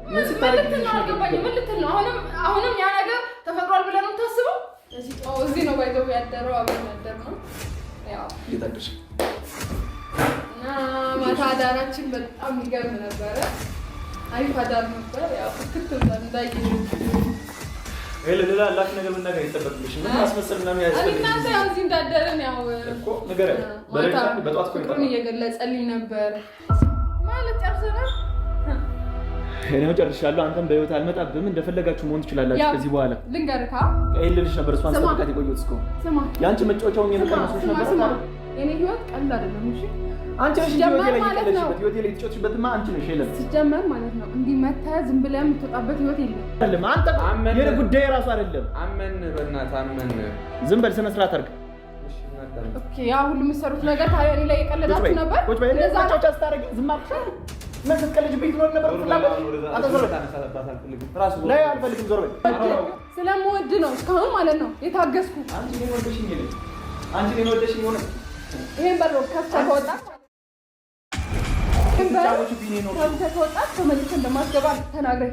ምን ስታደርግ ነው አልገባኝም። ምን ልትል ነው? አሁንም አሁንም ያ ነገር ተፈጥሯል ብለህ ነው የምታስበው? እዚህ ነው ባይዘው ያደረው፣ አብረን ያደርነው። ያው እንዴት እና ማታ አዳራችን በጣም የሚገርም ነበረ። አሪፍ አዳር ነበር። ያው ፍክት ብለን እንዳየሽው ሌላ ላክ ነገር መናገር አይጠበቅብሽም። ምን ማስመሰል ምናምን ያስፈልግ እናንተ ያው እዚህ እንዳደረን ያው እኮ ንገሪያት። ማታ በጠዋት እኮ ፍቅሩን እየገለጸልኝ ነበር ማለት ጨርሰናል። እኔው ጨርሻለሁ። አንተም በህይወት አልመጣብህም። እንደፈለጋችሁ መሆን ትችላላችሁ ከዚህ በኋላ። ልንገርህ ልልሽ ነበር እሷን ስጠብቃት የቆየሁት እስከ ስማ፣ የአንቺ መጫወቻውን የምቀር መስሎሽ ነበር። የኔ ህይወት ቀልድ አይደለም። እሺ አንቺ ነሽ ህይወቴ ላይ የቀለድሽበት፣ ህይወቴ ላይ የተጫወትሽበትማ አንቺ ነሽ። የለም ሲጀመር ማለት ነው እንዲህ መተህ ዝም ብለህ የምትወጣበት ህይወት የለም። አይደለም አንተ የኔ ጉዳይ ራሱ አይደለም። አመን፣ በእናትህ አመን። ዝም በል፣ ስነ ስርዓት አድርግ። Okay፣ ያ ሁሉ የምትሰሩት ነገር ታዲያ እኔ ላይ የቀለዳችሁ ነበር። ቁጭ በይ። መጫወቻ ስታደርጊ ዝም አልኩሽ። ምን ስትቀልጅብኝ ትኖር ነበር? ፍላጎት አንተ ዞር በል። ላይ አልፈልግም። ዞር በል። ስለምወድ ነው እስካሁን ማለት ነው የታገስኩ። አንቺ እኔን ወደሽኝ የለም። አንቺ እኔን ወደሽኝ ሆነ ይሄን በር ከፍተህ ከወጣህ ከፍተህ ከወጣህ ተመልሼ እንደማስገባ ተናግረህ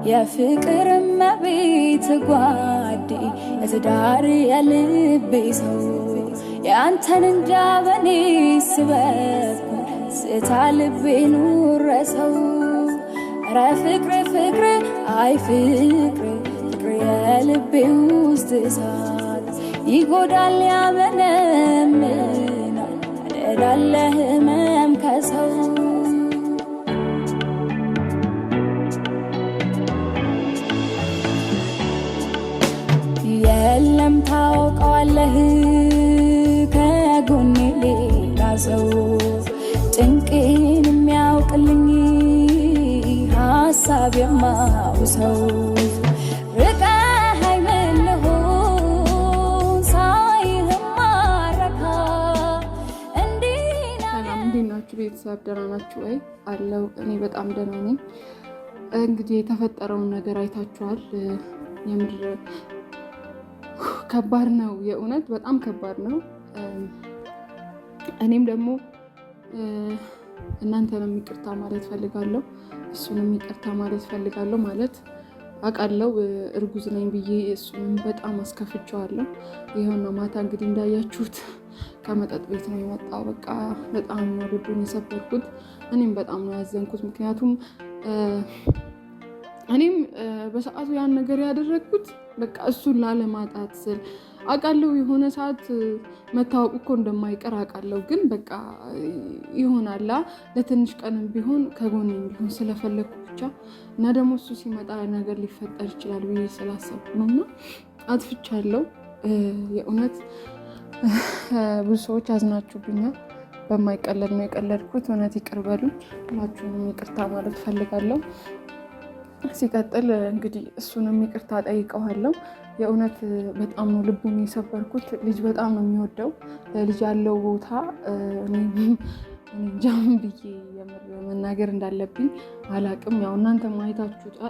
የፍቅር መቤት ጓዴ የትዳር የልቤ ሰው የአንተን እንጃ በኔ ስበብ ስታ ልቤ ኑረሰው ረ ፍቅር ፍቅር አይ ፍቅር ፍቅር የልቤ ውስጥ እሳት ይጎዳል ያመነምናል ያደላለ ህመም ከሰው የለም ታውቀዋለህ ከጎኔ ሌላ ሰው ጭንቄን የሚያውቅልኝ ሀሳብ የማውሰው ርቀኸኝ ምን ልሁን ሳይህ ማረካ። ሰላም እንዴት ናችሁ ቤተሰብ? ደህና ናችሁ ወይ? አለው እኔ በጣም ደህና ነኝ። እንግዲህ የተፈጠረውን ነገር አይታችኋል። የምር ከባድ ነው፣ የእውነት በጣም ከባድ ነው። እኔም ደግሞ እናንተንም ይቅርታ ማለት ፈልጋለሁ፣ እሱንም ይቅርታ ማለት ፈልጋለሁ። ማለት አውቃለሁ እርጉዝ ነኝ ብዬ እሱንም በጣም አስከፍቼዋለሁ። ይኸውና ማታ እንግዲህ እንዳያችሁት ከመጠጥ ቤት ነው የመጣው። በቃ በጣም ነው ልቡን የሰበርኩት። እኔም በጣም ነው ያዘንኩት። ምክንያቱም እኔም በሰዓቱ ያን ነገር ያደረግኩት በቃ እሱን ላለማጣት ስል አውቃለሁ። የሆነ ሰዓት መታወቅ እኮ እንደማይቀር አውቃለሁ። ግን በቃ ይሆናላ ለትንሽ ቀንም ቢሆን ከጎኔ ቢሆን ስለፈለግኩ ብቻ እና ደግሞ እሱ ሲመጣ ነገር ሊፈጠር ይችላል ብዬ ስላሰብኩ ነው እና አጥፍቻለሁ። የእውነት ብዙ ሰዎች አዝናችሁብኛል። በማይቀለድ ነው የቀለድኩት። እውነት ይቅር በሉኝ። ሁላችሁንም ይቅርታ ማለት ፈልጋለሁ። ሲቀጥል እንግዲህ እሱንም ይቅርታ ጠይቀዋለሁ። የእውነት በጣም ነው ልቡን የሰበርኩት። ልጅ በጣም ነው የሚወደው። ለልጅ ያለው ቦታ እኔ እንጃ ምን ብዬ የምር መናገር እንዳለብኝ አላቅም። ያው እናንተም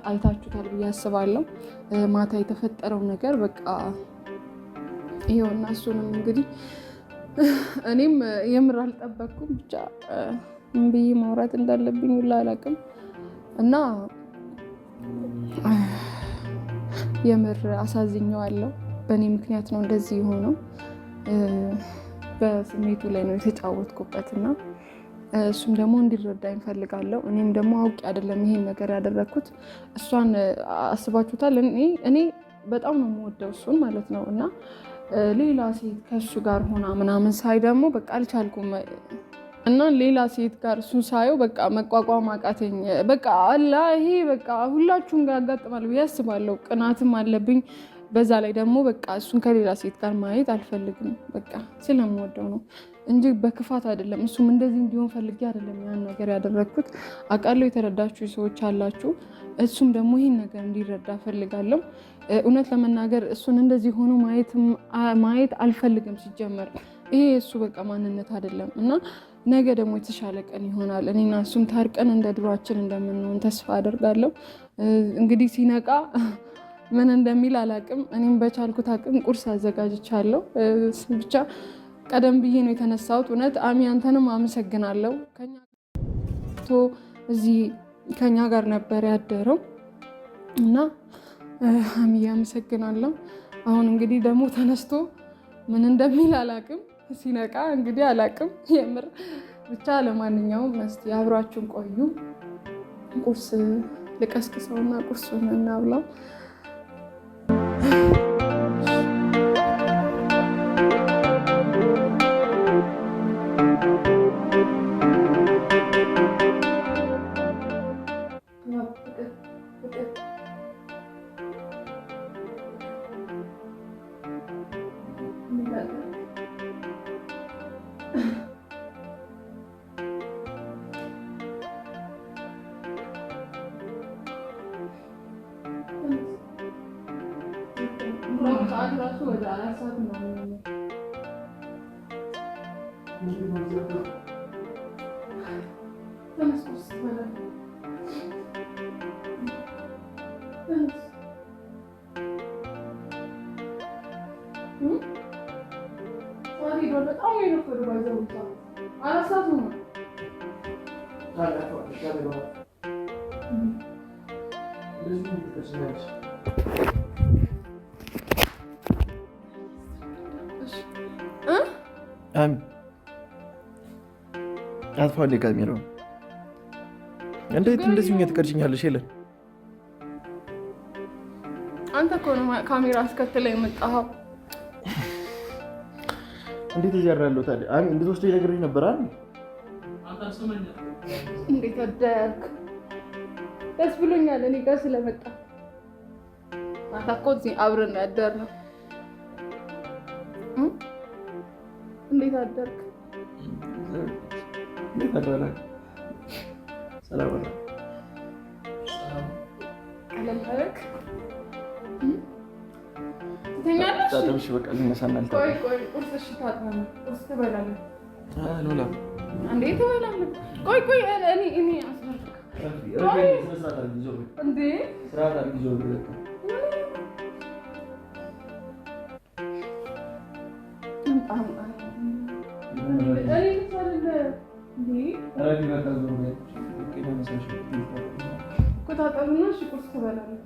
አይታችሁታል ብዬ አስባለሁ። ማታ የተፈጠረው ነገር በቃ ይኸውና፣ እሱንም እንግዲህ እኔም የምር አልጠበቅኩም። ብቻ ምን ብዬ ማውራት እንዳለብኝ ሁላ አላቅም እና የምር አሳዝኘዋለሁ። በእኔ ምክንያት ነው እንደዚህ የሆነው። በስሜቱ ላይ ነው የተጫወትኩበት እና እሱም ደግሞ እንዲረዳኝ እፈልጋለሁ። እኔም ደግሞ አውቄ አይደለም ይሄን ነገር ያደረግኩት። እሷን አስባችሁታል? እኔ በጣም ነው የምወደው እሱን ማለት ነው እና ሌላ ሴት ከእሱ ጋር ሆና ምናምን ሳይ ደግሞ በቃ አልቻልኩም እና ሌላ ሴት ጋር እሱን ሳየው በቃ መቋቋም አቃተኝ። በቃ አላ ይሄ በቃ ሁላችሁም ጋር ያጋጥማል ብዬ አስባለሁ። ቅናትም አለብኝ። በዛ ላይ ደግሞ በቃ እሱን ከሌላ ሴት ጋር ማየት አልፈልግም። በቃ ስለምወደው ነው እንጂ በክፋት አይደለም። እሱም እንደዚህ እንዲሆን ፈልጌ አይደለም ያን ነገር ያደረግኩት። አውቃለሁ የተረዳችሁ ሰዎች አላችሁ። እሱም ደግሞ ይህን ነገር እንዲረዳ ፈልጋለሁ። እውነት ለመናገር እሱን እንደዚህ ሆኖ ማየት አልፈልግም። ሲጀመር ይሄ እሱ በቃ ማንነት አይደለም እና ነገ ደግሞ የተሻለ ቀን ይሆናል። እኔና እሱም ታርቀን እንደ ድሯችን እንደምንሆን ተስፋ አደርጋለሁ። እንግዲህ ሲነቃ ምን እንደሚል አላቅም። እኔም በቻልኩት አቅም ቁርስ አዘጋጅቻለሁ። ብቻ ቀደም ብዬ ነው የተነሳሁት። እውነት አሚ አንተንም አመሰግናለሁ። ከኛ እዚህ ከኛ ጋር ነበር ያደረው እና አሚ አመሰግናለሁ። አሁን እንግዲህ ደግሞ ተነስቶ ምን እንደሚል አላቅም። ሲነቃ እንግዲህ አላቅም የምር ብቻ። ለማንኛውም እስኪ አብራችሁን ቆዩ። ቁርስ ልቀስቅሰውና ቁርሱን እናብላው። ሰዓት ራሱ ወደ 4 ሰዓት ምናምን ነው። ተነስ ቁርስ ትበላለህ። ተነስ ሰዓት ሄዷል። በጣም ነው የረፈደው። ባይዘው 4 ሰዓት ሆኗል። አጥፋ ካሜራው። እንዴት እንደዚህ ሆኜ ትቀርጭኛለሽ? የለን አንተ እኮ ነው ካሜራ አስከትለህ የመጣኸው። እንዴት እዚህ አድራለሁ ታዲያ? አሚ እንድትወስደኝ ነግሬሽ ነበር አይደል? እንዴት አደርክ? ደስ ብሎኛል እኔ ጋር ስለመጣ። ማታ እኮ እዚህ አብረን ነው ያደርነው። እንዴት አደርክ? እንዴት አደረክ? ሰላም ነው። ቀለል አደረክ? ትተኛለሽ? ታጠብሽ? በቃ ልነሳና ቆይ ቆይ፣ ቁርስ እሺ፣ ታጥበህ ቁርስ ትበላለህ? አልበላም። እንዴ ትበላለህ? ቆይ ቆይ፣ እኔ እኔ እንዴ ስርዓት አድርጊ። ዞር በይ በቃ። ታጠብና እሺ፣ ቁርስ ትበላለህ።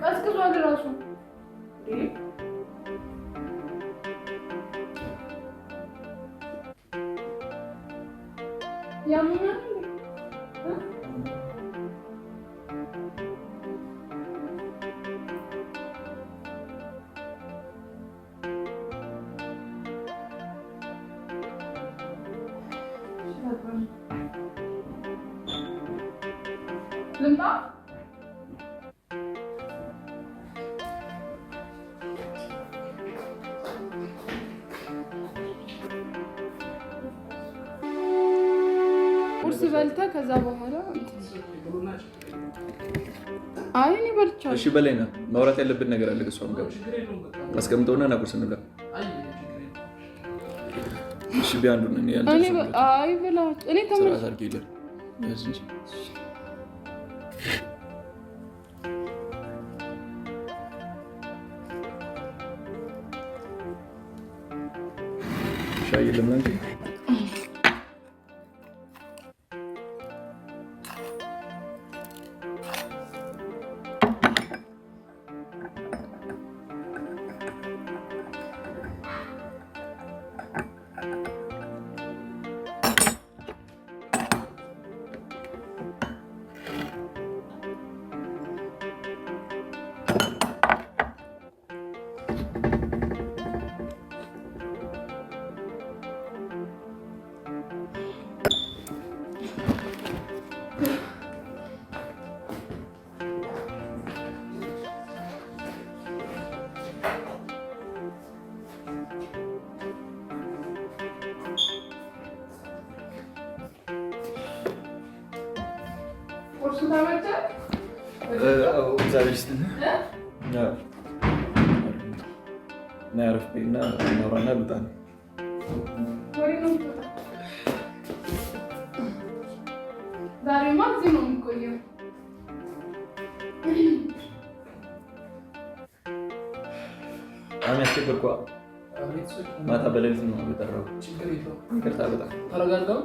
ቀዝቅዟል እራሱ። ያምኛል። ልምጣ። ቁርስ በልተህ ከዛ በኋላ አይ እኔ በልቻለሁ። እሺ በላይ ነው ማውራት ያለብን ነገር አለ። ከእሷም ጋር አስቀምጠውና ና ቁርስ እንብላ። እሺ ቢያንዱን እኔ አይ ብላ እኔ ስርዓት አድርጌ የለም ያዝ እንጂ ሻይ የለም ላንቺ። ቁርሱ ተመቸ? እግዚአብሔር ይስጥልኝ። እና ያረፍ በይና እናውራና ልውጣ ነው። ወሬ ነው የምትወጣው? ዛሬማ እዚህ ነው የሚቆየው። በጣም ያስቸገርኩህ። ማታ በሌሊት ነው የጠራሁት። ይቅርታ በጣም ተረጋጋው።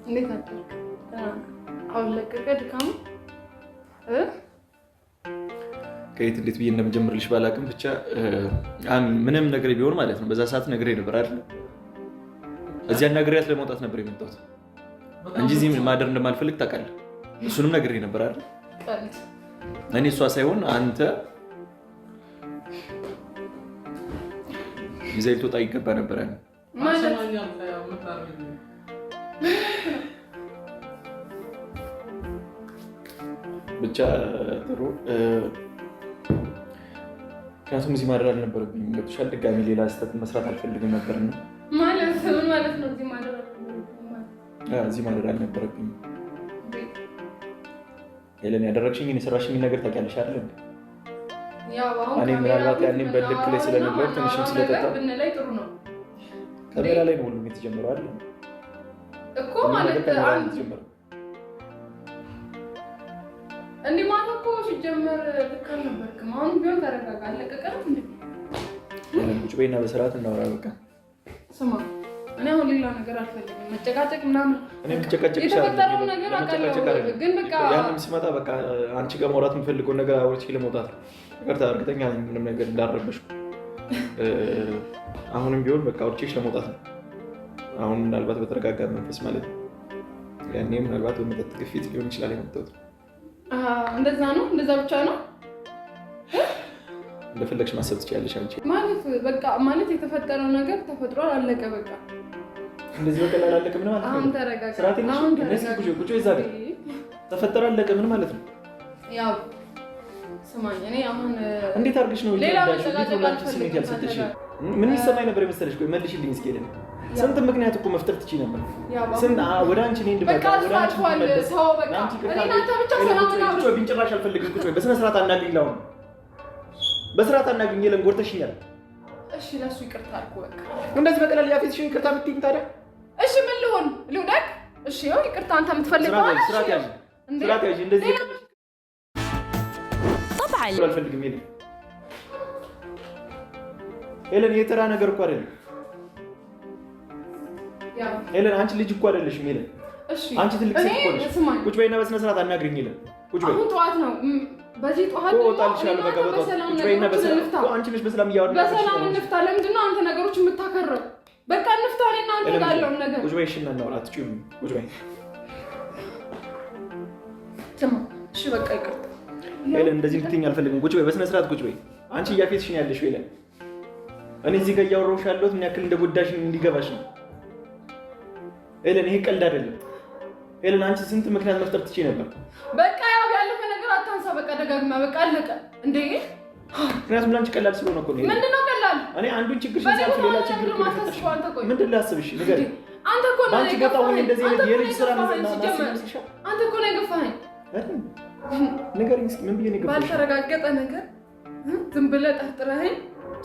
እንዴት አደርክ? አሁን ለቀቀ ድካሙ? ከየት እንዴት ብዬ እንደምጀምርልሽ ባላውቅም ብቻ ምንም ነገር ቢሆን ማለት ነው በዛ ሰዓት ነግሬ ነበር አይደል? እዚያ ነግሬያት ለመውጣት ነበር የመጣሁት እንጂ እዚህ ማደር እንደማልፈልግ ታውቃለህ። እሱንም ነግሬ ነበር አይደል? እኔ እሷ ሳይሆን አንተ ይዘህ ልትወጣ ይገባ ነበር ማለት ብቻ ጥሩ። ምክንያቱም እዚህ ማደር አልነበረብኝም። ገብቶሻል? ድጋሚ ሌላ ስህተት መስራት አልፈልግም ነበርና ማለት ምን ማለት ነው? እዚህ ማደር አልነበረብኝም። ሄለን ያደረግሽኝን የሰራሽኝን ነገር ታውቂያለሽ አይደል? እኔ ምናልባት ያኔም በልክ ላይ ስለነበር ትንሽም ስለጠጣ ካሜራ ላይ ነው ሁሉም የተጀመረው አይደል እኮ ማለት እንዲህ ማታ እኮ ሲጀመር ልክ አልነበርክም። አሁን ቢሆን ተረጋጋ። አለቀቀንም እንዴ? ቁጭ በይና በስርዓት እናወራ። በቃ ስማ፣ እኔ አሁን ሌላ ነገር አልፈልግም፣ መጨቃጨቅ ምናምን። እኔ የምጨቃጨቅ የተፈጠረውን ነገር አውቃለሁ፣ ግን በቃ ያንም ሲመጣ በቃ አንቺ ጋር ማውራት የምፈልገውን ነገር አውርቼ ለመውጣት ነው። ይቅርታ፣ እርግጠኛ ነኝ ምንም ነገር እንዳልረበሽኩ። አሁንም ቢሆን በቃ አውርቼሽ ለመውጣት ነው። አሁን ምናልባት በተረጋጋ መንፈስ ማለት ነው። ያኔ ምናልባት በመጠጥ ግፊት ሊሆን ይችላል የመጣሁት። እንደዛ ነው፣ እንደዛ ብቻ ነው። እንደፈለግሽ ማሰብ ትችያለሽ አንቺ። ማለት በቃ ማለት የተፈጠረው ነገር ተፈጥሯል፣ አለቀ በቃ። እንደዚህ በቀላል አለቀ ምን ማለት ነው? አሁን ተረጋጋ። አሁን ተረጋጋ። ቁጭ በይ እዛ ጋር። ተፈጠረ አለቀ ምን ማለት ነው? ያው ስማኝ፣ እኔ አሁን እንዴት አድርገሽ ነው ሌላ ስሜት ያልሰጠሽ? ምን ይሰማኝ ነበር የመሰለሽ? ቆይ መልሽልኝ እስኪ ሄለን። ስንት ምክንያት እኮ መፍጠር ትችይ ነበር። ስንት ወደ አንቺ እኔ እንድመጣ ወደ አንቺ እንድመለስ ጭራሽ አልፈልግም። ቁጭ በይ በስነ ስርዓት አናግሪኝ። ለአሁን በስርዓት አናግሪኝ። ሄለን ጎድተሽኛል። እሺ ለእሱ ይቅርታ አልኩ በቃ። እንደዚህ በቀላል ያፌትሽን ይቅርታ የምትይኝ ታዲያ? እሺ ምን ልሆን ልውደቅ? እሺ ይኸው ይቅርታ አንተ የምትፈልገው ስርዓት ያዥ፣ ስርዓት ያዥ። እንደዚህ አልፈልግም ሄለን። ሄለን የተራ ነገር እኮ አይደለም ሄለን። አንቺ ልጅ እኮ አይደለሽም ሄለን። አንቺ ትልቅ ሴት እኮ ነሽ። ቁጭ በይና በስነ ስርዓት አናግሪኝ ሄለን። ቁጭ በይ። አሁን ጠዋት ነው። በዚህ ጠዋት እወጣልሻለሁ። በቃ በጠዋት ቁጭ በይና አንቺ ነሽ በሰላም እያወራን በሰላም እንፍታ። ለምንድን ነው አንተ ነገሮች የምታከረው? በቃ እንፍታ። እኔና አንተ ጋር ያለውን ነገር ቁጭ በይ። እሺ እና እናውራ። አትጩይም። ቁጭ በይ። ስማ፣ እሺ በቃ ይቅርታ ሄለን። እንደዚህ እንድትይኝ አልፈልግም። ቁጭ በይ፣ በስነ ስርዓት ቁጭ በይ። አንቺ እያፌትሽ ነው ያለሽው ሄለን። እኔ እዚህ ጋር እያወራሁሽ ያለሁት ምን ያክል እንደጎዳሽ እንዲገባሽ ነው ሄለን። ይሄ ቀልድ አይደለም ሄለን። አንቺ ስንት ምክንያት መፍጠር ትችይ ነበር። በቃ ያው ያለፈ ነገር አታንሳ። በቃ ደጋግማ በቃ አለቀ እንዴ። ምክንያቱም ለአንቺ ቀላል ስለሆነ እኮ ነው። ምንድን ነው ቀላል? እኔ አንዱን ችግር ሳልፍ ሌላ ችግር እኮ ነው የፈጠርሽው። ምንድን ላስብሽ? ንገሪኝ። አንተ እኮ ነው በአንቺ ቦታ ሆኜ እንደዚህ አይነት የልጅ ስራ አንተ እኮ ነው የገፋኸኝ። ንገሪኝ እስኪ ምን ብዬ ነው የገፋሁሽ? ባልተረጋገጠ ነገር ዝም ብለህ ጠርጥረኸኝ፣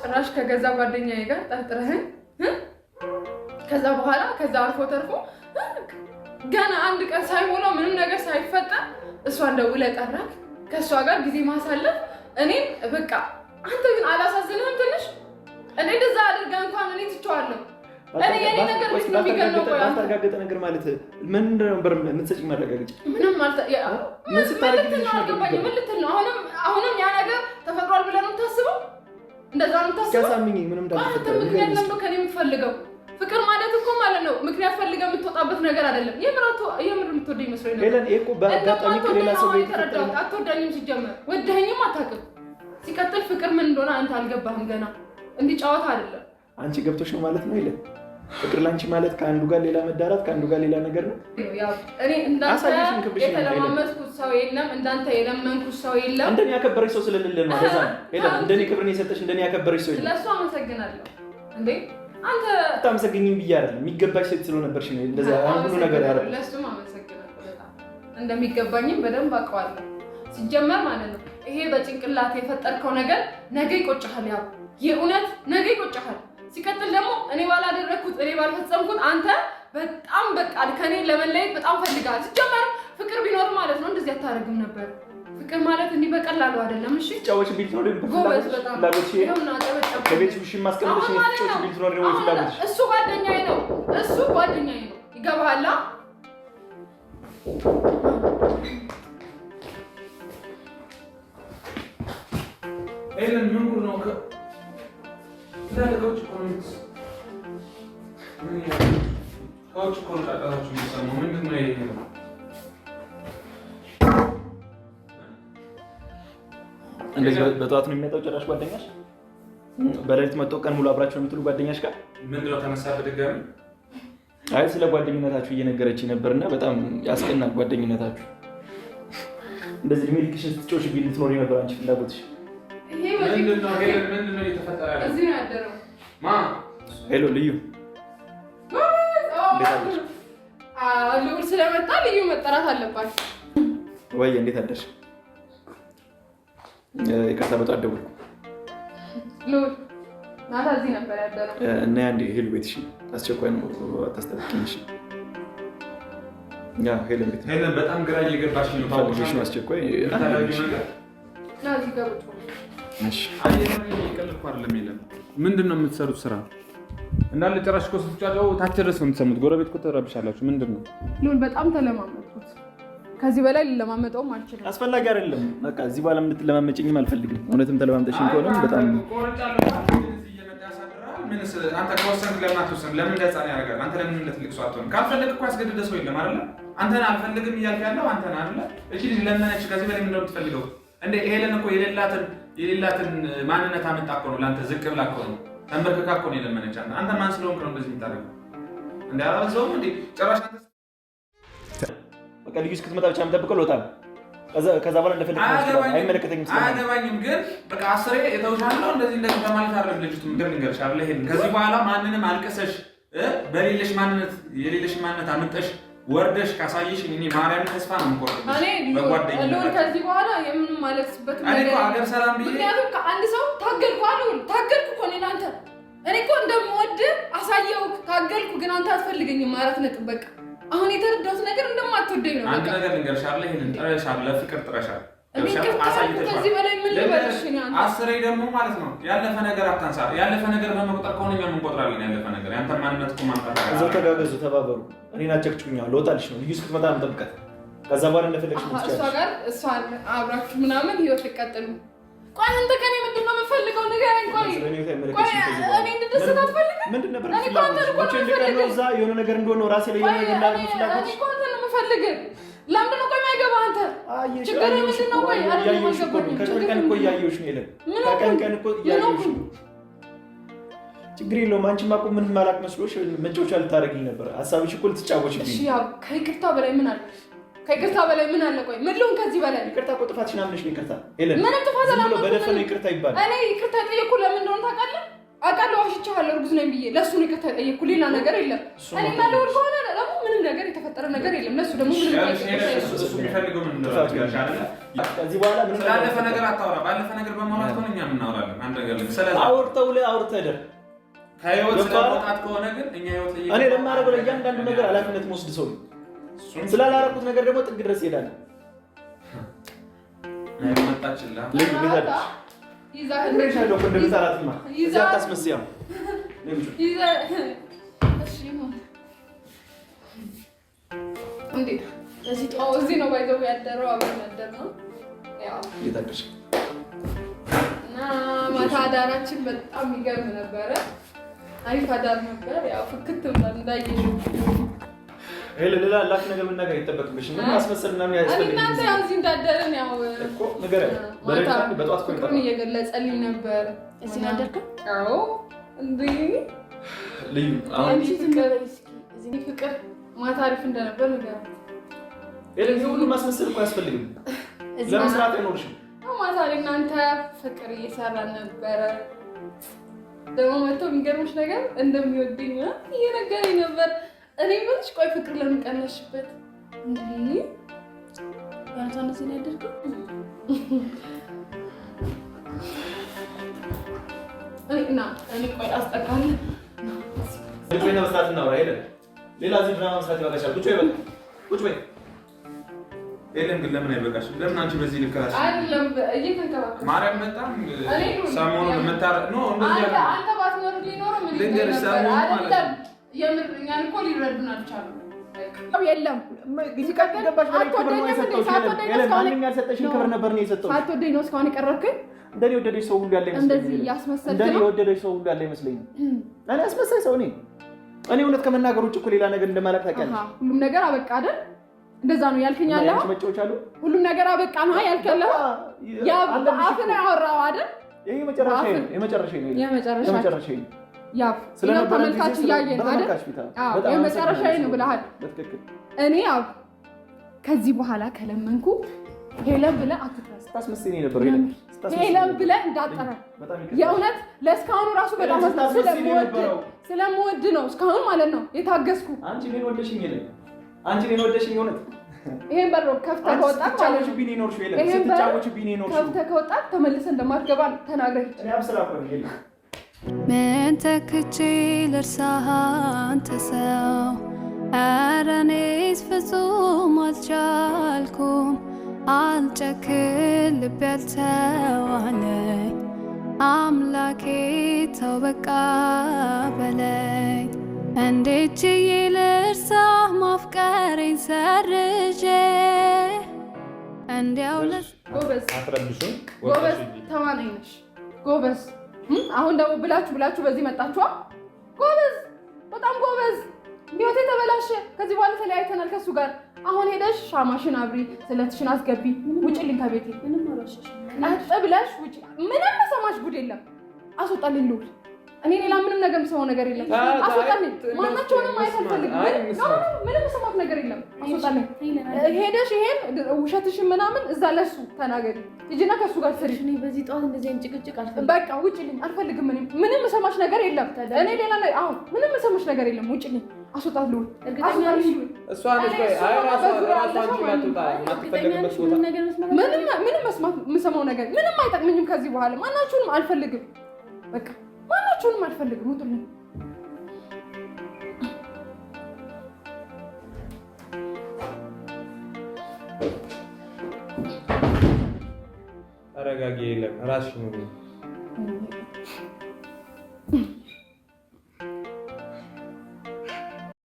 ጭራሽ ከገዛ ጓደኛዬ ጋር ጠርጥረኸኝ፣ ከዛ በኋላ ከዛ አልፎ ተርፎ ገና አንድ ቀን ሳይሞላው ምንም ነገር ሳይፈጠር እሷን ደውለህ ጠራክ፣ ከእሷ ጋር ጊዜ ማሳለፍ እኔም በቃ አንተ ግን አላሳዝንህም ትንሽ? እኔ እንደዛ አድርገህ እንኳን እኔ ትቼዋለሁ። እኔ የኔ ነገር እንዴት ነው የሚገለው? ቆይ አንተ ባልተረጋገጠ ነገር ማለት ምን ነበር የምትሰጪኝ ማረጋገጫ? ምንም ምን ልትል ነው አልገባኝም። ምን ልትል ነው? አሁንም አሁንም ያ ነገር ተፈጥሯል ብለህ ነው የምታስበው? እንደዛ ነው የምታስበው? ያሳምኝ ምንም እንዳልተፈጠረ ምክንያት ለምን ከእኔ የምትፈልገው? ፍቅር ማለት እኮ ማለት ነው ምክንያት ፈልገህ የምትወጣበት ነገር አይደለም። የምር የምትወደኝ መስሎኝ ነበር። ሄለን፣ ይሄ እኮ በአጋጣሚ ከሌላ ሰው ጋር የተረዳሁት። አትወዳኝም ሲጀመር፣ ወደኸኝም አታውቅም። ሲቀጥል ፍቅር ምን እንደሆነ አንተ አልገባህም ገና። እንዲህ ጨዋታ አይደለም። አንቺ ገብቶሽ ነው ማለት ነው ሄለን? ፍቅር ላንቺ ማለት ከአንዱ ጋር ሌላ መዳራት ከአንዱ ጋር ሌላ ነገር ነው። ያው እኔ እንዳንተ የተለማመጥኩት ሰው የለም፣ እንዳንተ የለመንኩት ሰው የለም። እንደኔ ያከበረች ሰው ስለሌለ ነው። ለዛ ነው ሄለን እንደኔ ክብርን የሰጠሽ እንደኔ ያከበረች ሰው የለም። ለእሱ አመሰግናለሁ። እንዴ አንተ አታመሰግኝም ብዬ አይደለም፣ የሚገባሽ ሴት ስለነበርሽ ነው እንደዛ ሁሉ ነገር ያደረኩት። ለእሱም አመሰግናለሁ በጣም እንደሚገባኝም በደንብ አውቀዋለሁ። ሲጀመር ማለት ነው ይሄ በጭንቅላት የፈጠርከው ነገር ነገ ይቆጭሃል። ያው የእውነት ነገ ይቆጭሃል። ሲቀጥል ደግሞ እኔ ባላደረግኩት እኔ ባልፈጸምኩት አንተ በጣም በቃ ከኔ ለመለየት በጣም ፈልጋል። ሲጀመር ፍቅር ቢኖር ማለት ነው እንደዚህ አታደርግም ነበር። ፍቅር ማለት እንዲህ በቀላሉ አይደለም። እሺ ጫወች ቢል ነው ጎበዝ፣ በጣም እሱ ጓደኛዬ ነው፣ እሱ ጓደኛዬ ነው። ይገባሃል? ኤለን ምን ጉድ ነው? ከውጭ እኮ ነው ጫጫታችሁ የሚሰማው። ምንድን ነው ይሄ? እንደዚህ በጠዋት ነው የሚመጣው? ጭራሽ ጓደኛሽ በሌሊት መጥቶ ቀን ሙሉ አብራችሁ የምትሉ ጓደኛሽ ጋር ምንድን ነው ተነሳ በድጋሚ? አይ ስለ ጓደኝነታችሁ እየነገረችኝ ነበርና በጣም ያስቀናል ጓደኝነታችሁ። እንደዚህ እድሜ ልክሽን ስትጮሽ ቢል ልትኖሪ ነበር አንቺ ፍላጎትሽ። Hello ልዩ ልዑል ስለመጣ ልዩ መጠራት አለባት ወይ? እንዴት አደርሽ? ይቅርታ በጠዋት ደወልኩ። ልዑል ማታ እዚህ ነበር ያደረው እና አንዴ ሄሉ ቤት እሺ፣ አስቸኳይ ነው፣ አታስጠብቂኝ። እሺ ያ ሄለን ቤት ሄለን በጣም ግራ እየገባሽ ነው። ፈልጌሽ ነው፣ አስቸኳይ ምንድን ነው የምትሰሩት ስራ እንዳለ ጭራሽ እኮ ስትጫጫው ታች ድረስ ነው የምትሰሙት። ጎረቤት እኮ ተረብሻላችሁ። ምንድን ነው ልዑል? በጣም ተለማመጥኩት። ከዚህ በላይ ልለማመጠውም አልችልም። አስፈላጊ አይደለም። በቃ እዚህ በኋላ እንድትለማመጭኝም አልፈልግም። እውነትም ተለማምጠሽኝ ከሆነም በጣም አንተ ከወሰንክ ለምን አትወሰንም? ለምን እንደ ሕፃን ያደርጋል? አንተ ለምን እንደ ትልቅ ሰው አትሆንም? ካልፈለግህ እኮ ያስገድደ ሰው የለም አይደለ? አንተን አልፈልግም እያልክ ያለው አንተን አይደለ? እቺ ልጅ ለመነች። ከዚህ በላይ ምንድን ነው የምትፈልገው? እንደ ሄለን እኮ የሌላትን ማንነት አመጣ እኮ ነው ለአንተ ዝቅ ብላ እኮ ነው ተንበርክካ እኮ ነው የለመነች። አንተ ማን ስለሆንክ ነው እንደዚህ የምታደርገው? እንደ አላበዛውም እንዴ ጭራሽ አንተ በቃ ልዩ እስክትመጣ ብቻ የምጠብቀው ልወጣ ነው። ከዛ በኋላ እንደፈለግ አይመለከተኝም። አያገባኝም። ግን በቃ አስሬ የተውሻለሁ እንደዚህ እንደዚህ በማለት አይደለም ልጅቱ ምክር ልንገርሽ አይደለ? ይሄን ከዚህ በኋላ ማንንም አልቅሰሽ በሌለሽ ማንነት የሌለሽ ማንነት አምጠሽ ወርደሽ ካሳየሽ እኔ ማርያም ተስፋ ነው የምቆርጥብሽ። በጓደኝነት ከዚህ በኋላ የምንም ማለቅስበት ነገር አገር ሰላም ብዬ ምክንያቱም ከአንድ ሰው ታገልኩ አልሁን ታገልኩ እኮ እኔ ለአንተ እኔ እኮ እንደምወድ አሳየው ታገልኩ፣ ግን አንተ አትፈልገኝም። 4 ነጥብ በቃ አሁን የተረዳሁት ነገር እንደማትወደኝ ነው። አንድ ነገር ልንገርሽ አይደለ? ይሄንን ጥረሻል፣ ለፍቅር ጥረሻል። ከዚህ በላይ ምን ልበልሽ? አስሬ ደግሞ ማለት ነው ያለፈ ነገር አታንሳ። ያለፈ ነገር በመቁጠር ከሆነ እኛም እንቆጥራለን። ያለፈ ነገር ያንተ ማንነት እኮ ማምጣት እዛው ተጋገዙ፣ ተባበሩ። እኔን አጨቅጭቁኛል። ልወጣልሽ ነው። ልዩ እስክትመጣ ነው የምጠብቃት። ከዛ በኋላ እንደፈለግሽ ነው እሷ ጋር እሷን አብራችሁ ምናምን ህይወት ልቀጥሉ። ቆይ አንተ ከእኔ ምንድን ነው የምፈልገው? ንገረኝ። ቆይ እኔ እንድደሰት አትፈልግም? ምንድን ነበር ፍላጎትሽ? እዛ የሆነ ነገር እንደሆነ ራሴ ላይ የሆነ ነገር እንዳደረግ ፍላጎትሽ? እኔ እኮ አንተን ነው የምፈልግህ። ለምንድን ነው ቆይ የማይገባህ አንተ? ችግር ምንድን ነው? ቆይ ከቀን ቀን እኮ እያየሁሽ ነው የለም። ከቀን ቀን እኮ እያየሁሽ ነው። ችግር የለውም። አንቺማ እኮ ምንም አላውቅ መስሎሽ መጫወቻ ልታደርጊኝ ነበር። ሀሳብሽ እኮ ልትጫወችብኝ። እሺ ያው ከይቅርታ በላይ ምን አለ? ከይቅርታ በላይ ምን አለ? ቆይ ምን ልሁን ከዚህ በላይ? ይቅርታ እኮ ጥፋትሽን አምነሽ ነው ይቅርታ። ሄለን ምንም ጥፋት አላመንኩም። በደፈነው ይቅርታ ይባላል። እኔ ይቅርታ የጠየኩህ ለምን እንደሆነ ታውቃለህ? አውቃለሁ፣ ዋሽቼሃለሁ፣ እርጉዝ ነኝ ብዬ ለእሱ ነው ይቅርታ የጠየኩህ። ሌላ ነገር የለም። እኔ እና ልዑል ከሆነ ደግሞ ምንም ነገር የተፈጠረ ነገር የለም። ለእሱ ደግሞ ምንም ከዚህ በኋላ ምንም ስላለፈ ነገር አታውራ። ባለፈ ነገር በማውራት ከሆነ እኛም እናወራለን። አንድ ነገር ስለዚህ አውርተው አውርተህ ደር ከህይወት ስለመውጣት ከሆነ ግን እኛ ህይወት እኔ ለማደርገው ለእያንዳንዱ ነገር ኃላፊነት መውሰድ ሰው ነኝ። ስላላረኩት ነገር ደግሞ ጥግ ድረስ እሄዳለሁ። እዚህ ነው ባይዘው ያደረው አብረን ያደርነው እና ማታ አዳራችን በጣም የሚገርም ነበረ። አሪፍ አዳር ነበር። ያው ፍክት ብለን እንዳየሽው ሌላ ላክ ነገር መናገር አይጠበቅብሽም። ምን ማስመሰል ምናምን ያስፈልግ። እናንተ ያው እዚህ እንዳደረን ያው እኮ ንገሪያት። በጠዋት እኮ ፍቅሩን እየገለጸልኝ ነበር። እዚህ ነው ያደርከው? አዎ። እንዴ ልዩ አሁን ፍቅር ማታ አሪፍ እንደነበር ንገራት። ሄለን ይሄ ሁሉ ማስመሰል እኮ አያስፈልግም። ለምን ስርዓት አይኖርሽም? ማታ ላይ እናንተ ፍቅር እየሰራ ነበረ። ደግሞ መጥቶ የሚገርምሽ ነገር እንደሚወደኝ እየነገረኝ ነበር። እኔ የምልሽ ቆይ ፍቅር ለምን ቀነሽበት? እንዴ ያንተ እንደዚህ ነው ያደርገው። እኔ እኔ ቆይ አስጠቃለሁ። ቆይ ነው መስራት እናውራ። ሄለን ሌላ እዚህ ድራማ መስራት ይበቃሻል። ቁጭ በይ በቃ ቁጭ በይ። ሄለን ግን ለምን አይበቃሽም? ለምን አንቺ በዚህ ልክ እራስሽ አይደለም እየተንከባከብሽ ማርያም በጣም ሰሞኑን የምታረ no እንደዚህ አንተ አንተ ባትኖር ሊኖር ምን ልንገርሽ፣ ሰሞኑን ማለት ነው የምር እኛን እኮ ሊረዱን አልቻሉም። የለም ገባሽ በላይ ክብር ነው የሰጠሁሽ። ሄለን ማንም ያልሰጠሽን ክብር ነበር ነው የሰጠሁሽ። ሳትወደኝ ነው እስካሁን የቀረብከኝ። እንደኔ የወደደሽ ሰው ሁሉ ያለ አይመስለኝም። እንደዚህ እያስመሰልክ እንደኔ ነው። የወደደሽ ሰው ሁሉ ያለ አይመስለኝም። እኔ አስመሳይ ሰው ነኝ? እኔ እውነት ከመናገር ውጭ እኮ ሌላ ነገር እንደማላውቅ ታውቂያለሽ። ሁሉም ነገር አበቃ አይደል? እንደዛ ነው ያልከኝ ያለኸው። አንቺ መጫወቻ አሉ ሁሉም ነገር አበቃ ነው ያልከኝ ያለኸው። ያ አፍን ያወራው አይደል? ይሄ የመጨረሻ ነው፣ የመጨረሻ ነው፣ የመጨረሻ ነው። ያ ተመልካች እያየን አይደል? አዎ የመጨረሻ ነው ብለሃል። በትክክል እኔ ያው ከዚህ በኋላ ከለመንኩ ሄለን ብለህ አትጥራስ። ስታስመስይ ነው የነበረው። ሄለን ሄለን ብለህ እንዳጠራ የእውነት ለእስካሁኑ ራሱ በጣም ስለምወድ ነው እስካሁን ማለት ነው የታገስኩ። አንቺ እኔን ወደሽኝ ሄለን፣ አንቺ እኔን ወደሽኝ እውነት። ይሄን በር ከፍተህ ከወጣህ ማለት ነው ይሄን በር ከፍተህ ከወጣህ ተመልሰህ እንደማትገባ ተናግረህ ምን ተክቼ ልርሳህ አንተ ሰው፣ ኧረ እኔስ ፍጹም አልቻልኩም። አልጨክን ልቤ አልተዋለኝ፣ አምላኬ ተው በቃ በለኝ። እንዴት ችዬ ልርሳህ ማፍቀሬን ሰርዤ እንዲያው ጎበዝ ጎበዝ ተዋናይ ነሽ ጎበዝ። አሁን ደግሞ ብላችሁ ብላችሁ በዚህ መጣችኋ። ጎበዝ በጣም ጎበዝ። ህይወቴ ተበላሸ። ከዚህ በኋላ ተለያይተናል ከሱ ጋር። አሁን ሄደሽ ሻማሽን አብሪ፣ ስለትሽን አስገቢ፣ ውጭልኝ ከቤቴ ቀጥ ብለሽ ውጭ። ምንም ሰማሽ ጉድ የለም። አስወጣልኝ ልውል። እኔ ሌላ ምንም ነገር የምሰማው ነገር የለም። አስወጣልኝ። ማናቸውንም ማየት አልፈልግም። ምንም የምሰማት ነገር የለም። አስወጣልኝ። ሄደሽ ይሄን ውሸትሽን ምናምን እዛ ለሱ ተናገሪ። ሂጂና ከሱ ጋር ስሪ። በዚህ ጠዋት እንደዚህ አይነት ጭቅጭቅ አልፈልግም። በቃ ውጭልኝ፣ አልፈልግም። ምንም የምሰማሽ ነገር የለም። እኔ ሌላ አሁን ምንም የምሰማሽ ነገር የለም። ውጭልኝ። አስወጣት ልውል። ምንም መስማት የምሰማው ነገር ምንም አይጠቅመኝም። ከዚህ በኋላ ማናችሁንም አልፈልግም። በቃ ማናችሁንም አልፈልግም። ውጡልኝ። ተረጋጊ። የለም እራስሽን ሁኚ።